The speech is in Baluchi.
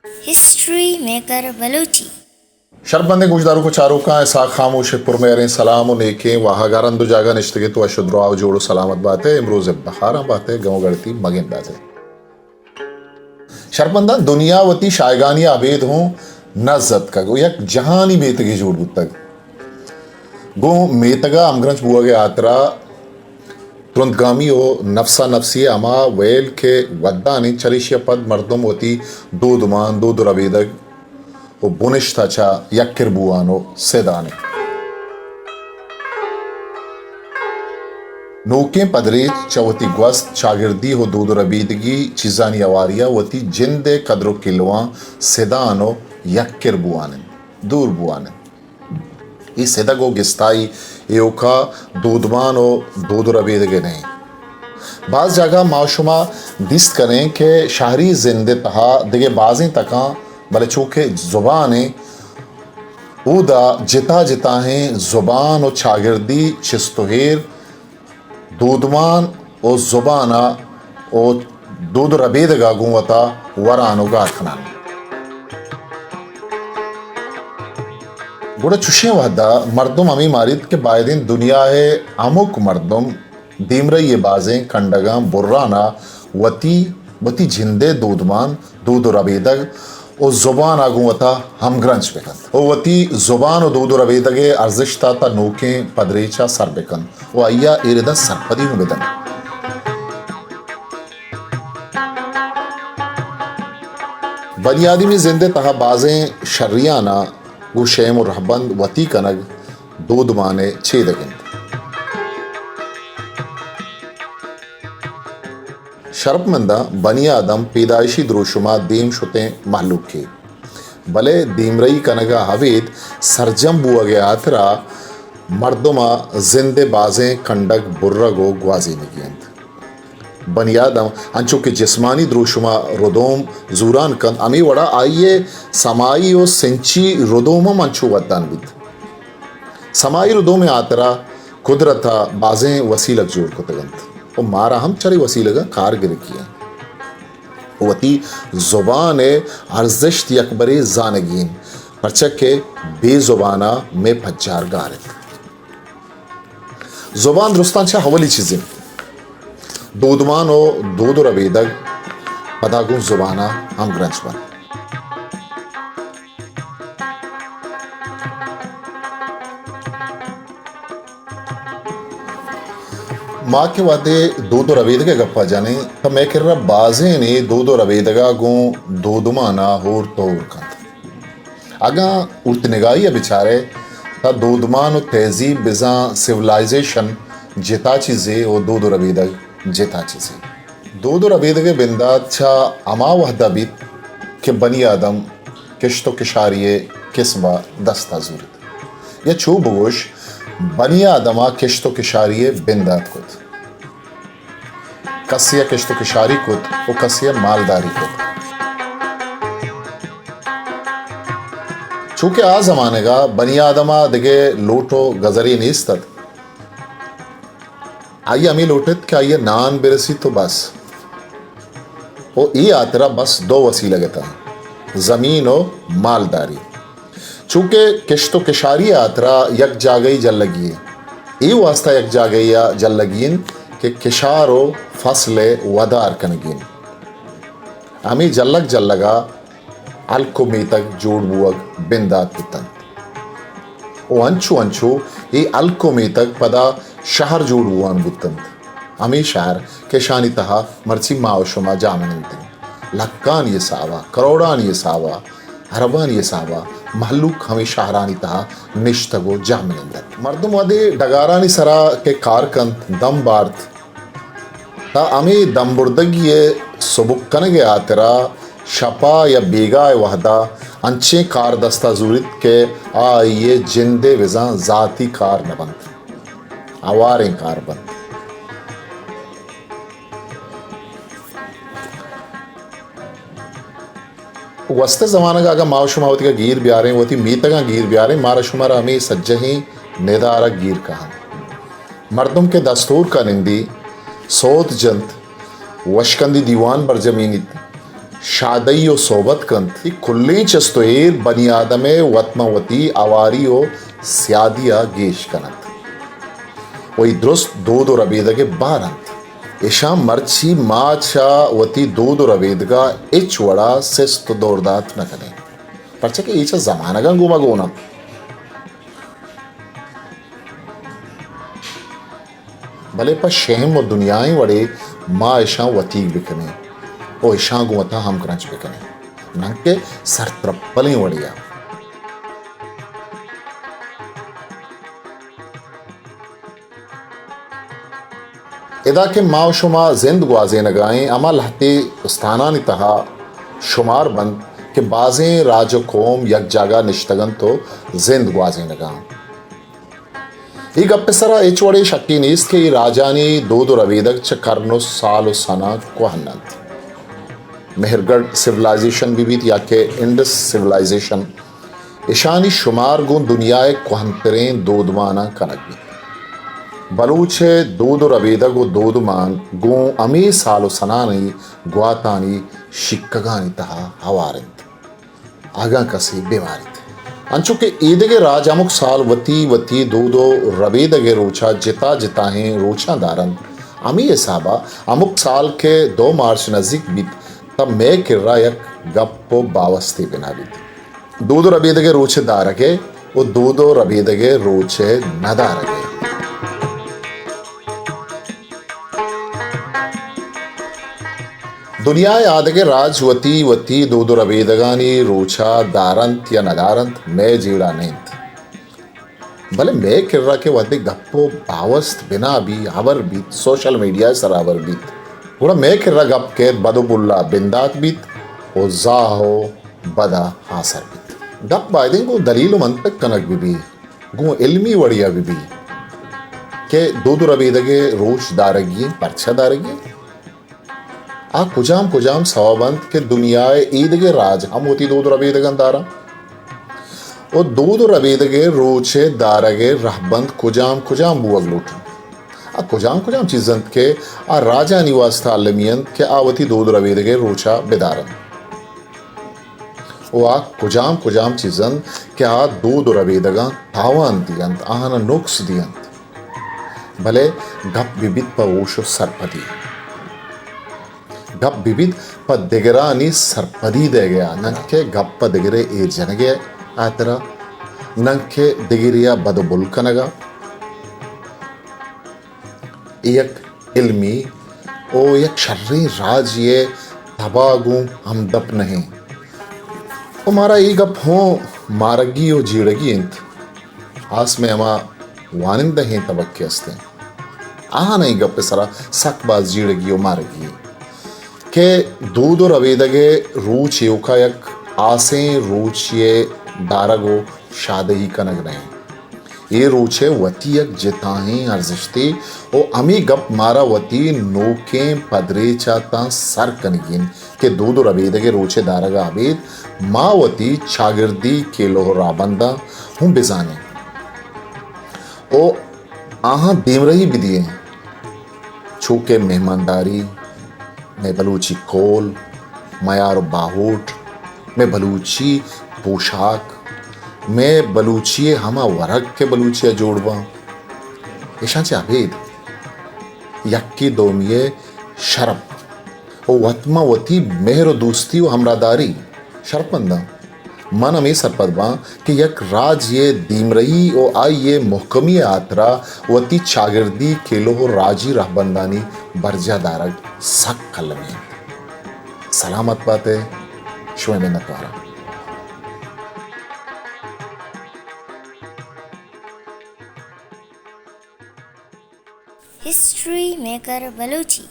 History maker Balochi. شرپمندیں گوشداروک و چاروکاں، اسحاق خاموش ء پرمہریں سلام و نیکیں واہگ۔ ہر ہند و جاگہ نشتگ ئے تو وش و دراہ و جوڑ و سلامت بات ئے۔ امروز ء بہاراں بات ئے، گوں گڑتی مگندات ئے۔ شرپمنداں، دنیا وتی شایگانی ء ابید ہوں نز اتکگ و یک جہانی میتگے جوڑ بوتگ۔ گوں میتگ ء ہمگرنچ بوہگ ء ہاترا ترندگامی و نفسا نفسی ء ہما ویل کہ ودان انت، چریشی ء پد مردم وتی دودمان، دود و ربیدگ و بنشت ء چہ یکر بوان و سدان انت۔ نوکیں پدریچ چہ وتی گوست، چاگردی و دود و ربیدگی چیزانی ہواری ء وتی جند ء کدر و کلواں سدان و یکر بوان انت، دور بوان انت۔ اے سدگ و گستائی ایوکا دودمان و دود و ربیدگے نہ انت۔ باز جاگہ ما و شما دیست کنیں کہ شہری زند ء تہا دگہ بازیں تکاں، بلے چو کہ زبان انت، اودا جتا جتاہیں زبان و چاگردی چست و ایر دودمان و زبان ء و دود و ربیدگ ء گوں وتا وران و گار کنان۔ گڑا چشیں وہد ء مردم ہمے ماریت کہ بایدیں دنیا ء ہمک مردم دیمرئی ء بازیں کنڈگاں بران ء وتی، وتی جند ء دودمان، دود و ربیدگ و زبان ء گوں وتا ہمگرنچ بہ کنت و وتی زبان و دود و ربیدگ ء ارزشت ء تا نوکیں پدریچ ء سر بہ کنت و آئی ء اے رد ء سرپدی ہوں بہ دنت۔ بنی آدمی زند ء تہا بازیں شریان ء گوں شیم و رہبند وتی کنگ دودمان ء چیدگ انت۔ شرپمنداں، بنی آدم پیدائشی دروشم ء دیم شتیں مہلوکے، بلے دیمرئی کنگ ء ابید سرجم بوہگ ء ہاترا مردم ء زند ء بازیں کنڈگ برگ و گوازینگی انت۔ بنی آدم انچو کہ جسمانی دروشم ء ردوم زوران کنت، ہمے وڑا آئی ء سمائی و سنچی ردوم ہم انچو ودان بیت۔ سمائی ردوم ء ہاترا قدرت ء بازیں وسیلگ جوڑ کتگ انت و مارا ہم چرے وسیلگاں کار گرگی انت۔ وتی زبان ء ارزشت یکبرے زانگی انت، پرچا کہ بے زبان ء مئے پجار گار انت۔ زبان درستاں چہ اولی چیز انت۔ دودمان و دود و ربیدگ پدا گوں زبان ء ہمگرنچ بنت۔ ما کہ وہدے دود و ربیدگ ء گپ ء جنیں، تہ مئے کرا بازینے دود و ربیدگ ء گوں دودمان ء ہور تو ہور کنت۔ اگاں اورت نگاہی ء بچارئے، تہ دودمان و تہذیب بزاں سیولائزیشن جتا چیزے و دود و ربیدگ جتا چیزے۔ دود و ربیدگ ء بندات چہ ہما وہد ء بیت کہ بنی آدم کشت و کشاری ء کسب ء دست ء زورت۔ یا چو بگوش، بنی آدم ء کشت و کشاری ء بندات کت۔ کسے ء کشت و کشاری کت و کسے ء مالداری کت۔ چونکہ آ زمانگ ء بنی آدم ء دگہ لوٹ و گزرے نیست ات۔ آئی ء ہمے لوٹ ات کہ آئی ء نان برسیت و بس۔ و اے ہاترا بس دو وسیلگ اتاں، زمین و مالداری۔ چونکہ کشت و کشاری ء ہاترا یک جاگہی جلگی انت، اے واسطہ یک جاگہی ء جلگی انت کہ کشار و فصل ء ودار کنگی انت۔ ہمے جلگ جلگ ء ہلک و میتگ جوڑ بوگ بندات بوتنت و انچو انچو اے ہلک و میتگ پدا شہر جوڑ بوان بوتنت۔ ہمے شہر کہ اشانی تہا مرچی ما و شما جاہ منند انت۔ لکھانی حساب ء، کروڑانی حساب ء، اربانی حساب ء مہلوک ہمے شہرانی تہا نشتگ و جاہ منند انت۔ مردم وہدے ڈگارانی سرا کہ کار کنت، دم بارت، تہ ہمے دمبردگی ء سبک کنگ ء ہاترا شپا یا بیگاہ ء وہدا انچیں کار دستا زوریت کہ آئی ء جند ء بزاں ذاتی کار نہ بنت، ہواریں کار بنت۔ گوستہ زمانگ ء اگاں ما و شما وتیگا گیر بیاریں، وتی میتگاں گیر بیاریں، مارا شمارا ہمے سجہیں ندارگ گیر کہنت۔ مردم کہ دستورکا نندی، سوت جنت، وشکندی دیوان برجمینیت، شادئی و صحبت کنت، اے کلیں چست و ایر بنی آدم ء وت ماں وتی ہواری و سیادی ء گیش کن انت و اے درست دود و ربیدگ ء بار انت۔ اشاں مرچی ما چہ وتی دود و ربیدگ ء ہچ وڑا سست و دور دات نہ کنیں، پرچا کہ اے چہ زمانگاں گوما گون انت۔ بلے پہ شہم و دنیائیں وڑے ما اشاں وتیگ بکنیں و اشاں گوں وتا ہمگرنچ بکنیں، ننکہ سرترپلیں وڑے ء۔ ادا کہ ما و شما زند گوازینگا ایں، ہما لہتے استانانی تہا شمار بنت کہ بازیں راج و قوم یک جاگہ نشتگ انت و زند گوازینگا انت۔ اے گپ ء سرا ہچ وڑیں شکے نیست کہ اے راجانی دود و ربیدگ چہ کرن و سال و سناں کوہن انت۔ مہرگڑھ سیولائزیشن بہ بیت یا کہ انڈس سیولائزیشن، اشانی شمار گوں دنیا ء کوہنتریں دودماناں کنگ بیت۔ بلوچ ء دود و ربیدگ و دودمان گوں ہمے سال و سنانی گواتانی شیکگانی تہا ہوار انت۔ اگاں کسے بہ ماریت۔ انچو کہ ایدگہ راج ہمک سال وتی وتی دود و ربیدگ ء روچا جتا جتاہیں روچاں دارنت، ہمے حسابا ہمک سال کہ دو مارچ نزیک بیت، تہ مئے کرا یک گپ و باوستے بنا بیت۔ دود و ربیدگ ء روچ ء دارگ ء و دود و ربیدگ ء روچ ء ندارگ ء۔ دنیا ء آدگہ راج وتی وتی دود و ربیدگانی روچا دارنت یا ندارنت، مئے جیڑہ نہ انت۔ بلے مئے کرا کہ وھدے گپ و باوست بنا بی، ہبر بیت، سوشل میڈیا ء سرا ہبر بیت، گڑا مئے کرا گپ کیت، بد و بلا بندات بیت و زاہ و بدا آسر بیت۔ گپ بایدیں گوں دلیل و منطق کنگ بہ بی، گوں علمی وڑیا بہ بی کہ دود و ربیدگ ء روچ دارگی انت، پرچا دارگی انت؟ آ کجام کجام سوب انت کہ دنیا ء ایدگہ راج ہم وتی دود و ربیدگاں داراں؟ و دود و ربیدگ ء روچ ء دارگ ء رہبند کجام کجام بوگ لوٹنت؟ آ کجام کجام چیز انت کہ آ راجانی واسطہ المی انت کہ آ وتی دود و ربیدگ ء روچا بدارنت؟ و آ کجام کجام چیز انت کہ آ دود و ربیدگاں تاوان دینت، آہانا نقص دینت؟ بلے گپ بہ بیت پہ ہوش و سرپدی۔ گپ بہ بیت پہ دگرانی سرپدی دئیگ ء، ننکہ گپ پہ دگرے ایر جنگ ء ہاترا، ننکہ دگریا بد و بل کنگ ء۔ اے یک علمی و یک شریں راجے ء تبا گوں ہمدپ نہ انت۔ و مارا اے گپ ہوں مارگی و جیڑگی انت۔ آس مئے ہما وانندہیں طبقے استیں، آہاں اے گپ ء سرا سک باز جیڑگی و مارگی انت کہ دود و ربیدگ ء روچ ایوکا یک آسیں روچے ء دارگ و شادہی کنگ نہ انت۔ اے روچ ء وتی یک جتاہیں ارزشتے و ہمے گپ مارا وتی نوکیں پدریچ ء تاں سر کنگی انت کہ دود و ربیدگ ء روچ ء دارگ ء ابید ما وتی چاگردی کیلو و راہبنداں ہوں بزانیں و آہاں دیمرہی بدییں، چو کہ مہمانداری، مئے بلوچی کول، میار و باہوٹ، مئے بلوچی پوشاک، مئے بلوچی ء ہما ورگ کہ بلوچی ء جوڑ باں، ایشاں چہ ابید یکے دومی ء شرپ و وت ماں وتی مہر و دوستی و ہمراہداری شرپمنداں۔ من ہمے سرپد باں کہ یک راجے ء دیمرئی و آئی ء مہکمی ء ہاترا وتی چاگردی کیلو و راجی رہبندانی برجاہ دارگ سک المی انت۔ سلامت بات ئے، شمئے منتواراں۔ History maker Balochi.